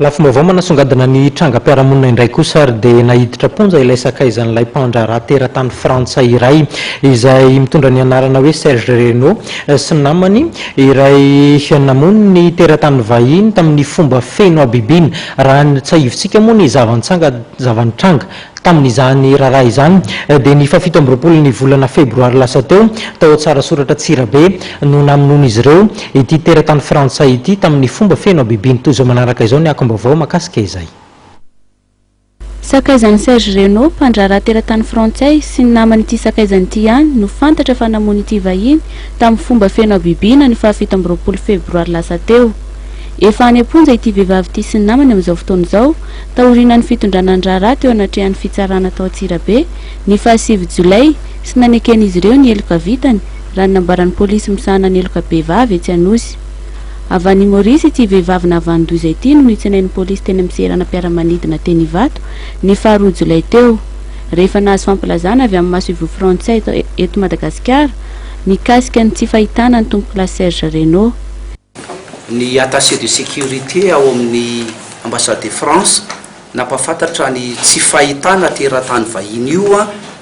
Lafim-baovao manasongadina ny trangam-piarahamonina indray kosa ary dia naiditra am-ponja ilay sakaizan'ilay mpandraharaha teratany frantsay iray izay mitondra ny anarana hoe Serge Renaud sy ny namany iray namono ny teratany vahiny tamin'ny fomba feno habibiana. Raha tsiahivintsika moa ny zava-nitranga Tamin'izany raharaha izany dia ny fahafito amby roapolo ny volana febroary lasa teo, tao Tsarasoratra Antsirabe no namonoan'izy ireo ity teratany frantsay ity tamin'ny fomba feno habibiana. Toy izao manaraka izao ny akom-baovao mahakasika izay. Sakaizan'i Serge Renaud, mpandraharaha teratany frantsay, sy ny namany ity sakaizany ity ihany no fantatra fa namono ity vahiny tamin'ny fomba feno habibiana ny fahafito amby roapolo febroary lasa teo. Efa any am-ponja ity vehivavy ity sy ny namany amin'izao fotoana izao, taorianan'ny fitondrana ny raharaha teo anatrehan'ny fitsarana tao Antsirabe ny fahasivy jolay sy naneken'izy ireo ny heloka vitany, raha ny nambaran'ny polisy misahana ny heloka bevava etsy Anosy. Avy any Maurice ity vehivavy nahavanon-doza ity no nitsenain'ny polisy teny amin'ny seranam-piaramanidina teny Ivato ny faharoa jolay teo, rehefa nahazo fampilazana avy amin'ny masoivoho frantsay eto Madagasikara mikasika ny tsy fahitana ny tompokolahy Serge Renaud. Ny attaché de sécurité ao amin'ny ambassade de France nampahafantatra ny tsy fahitana teratany vahiny io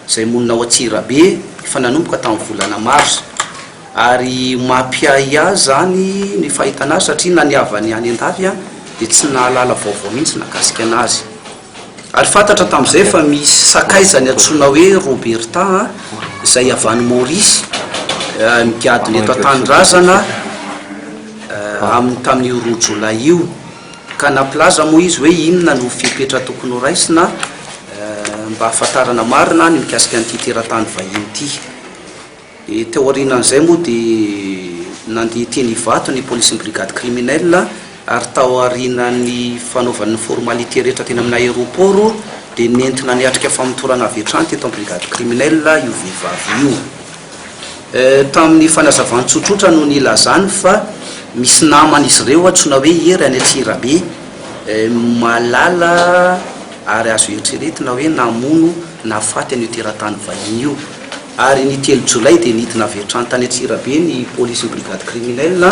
izay monina ao Antsirabe efa nanomboka tamin'ny volana mars ary mampiahiahy izany ny fahitana azy satria na ny havany any an-dafy dia tsy nahalala vaovao mihitsy nahakasika anazy. Ary fantatra tamin'izay fa misy sakaizany antsoina hoe Roberta izay avy any Maurice migadona eto an-tanindrazana amin'ny tamin'io roa jolay io. Ka nampilaza moa izy hoe inona no fepetra tokony ho raisina mba hahafantarana marina ny mikasika an'ity teratany vahiny ity. Dia teo aorianan'izay moa dia nandeha teny Ivato ny polisin'ny brigade criminelle ary tao aorianan'ny fanaovany ny formalité rehetra teny amin'ny aéroport dia nentina niatrika famotorana avy hatrany teto amin'ny brigade criminelle io vehivavy io. Tamin'ny fanazavany tsotsotra no nilazany fa misy naman'izy ireo antsoina hoe Hery any Antsirabe mahalala ary azo eritreretina hoe namono nahafaty an'io teratany vahiny io. Ary ny telo jolay dia nidina avy hatrany tany Antsirabe ny polisin'ny brigade criminelle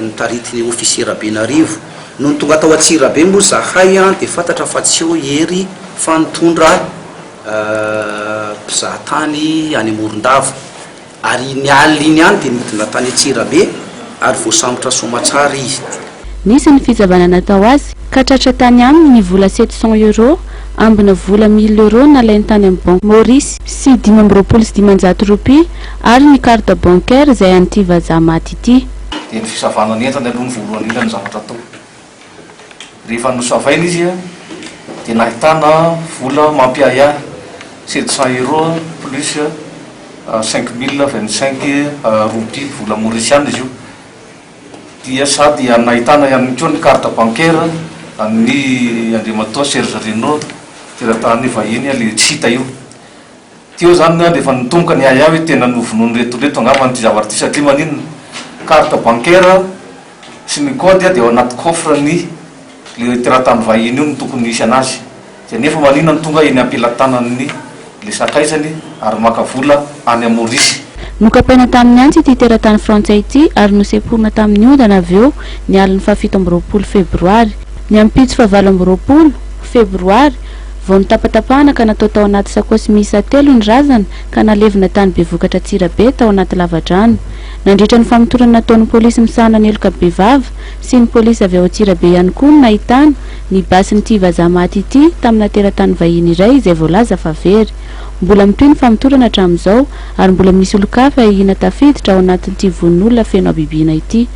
notaritin'ny officier Rabenarivo. Nony tonga tao Antsirabe moa zahay dia fantatra fa tsy eo i Hery fa nitondra mpizaha tany any Morondava. Ary iny alina iny ihany dia nidina tany Antsirabe ary voasambotra soamatsara izy. Nisy ny fizavana natao azy ka tratra tany aminy ny vola 700 euros, ambina vola mille euros nalainy tany amin'ny banky Maurice sy 525 roupies ary ny carte bancaire izay an'ity vazaha maty ity. Dia ny fisavana ny entany aloha no voalohany indrindra ny zavatra atao. Rehefa nosavaina izy dia nahitana vola mampiahiahy, 700 euros plus 5025 roupies, vola maorisiana izy io. Dia sady nahitana ihany koa ny carte bancaire an'ny Andriamatoa Serge Renaud, teratany vahiny ilay tsy hita io. Teo izany dia efa nitomboka ny ahiahy hoe tena novonoin'ireto ireto angamba ity zavatra ity satria maninona? Carte bancaire sy ny code dia ao anaty coffre ny le teratany vahiny io no tokony hisy anazy. Dia nefa maninona no tonga eny am-pelatanan'ny le sakaizany ary maka vola any Maurice? Nokapaina tamin'ny antsy ity teratany frantsay ity ary nosemporina tamin'ny ondana avy eo ny alin'ny fahafito amby roapolo febroary. Ny ampitso fahavalo amby roapolo febroary vao notapatapahana ka natao tao anaty sakaosy miisa telo ny razana ka nalevina tany Bevokatra Antsirabe tao anaty lavadrano. Nandritra ny famotorana nataon'ny polisy misahana ny heloka bevava sy ny polisy avy ao Antsirabe ihany koa no nahitana ny basin'ity vazaha maty ity tamina teratany vahiny iray izay voalaza fa very. Mbola mitohy ny famotorana hatramin'izao ary mbola misy olon-kafa ahiana tafiditra ao anatin'ity vononolona feno habibiana ity.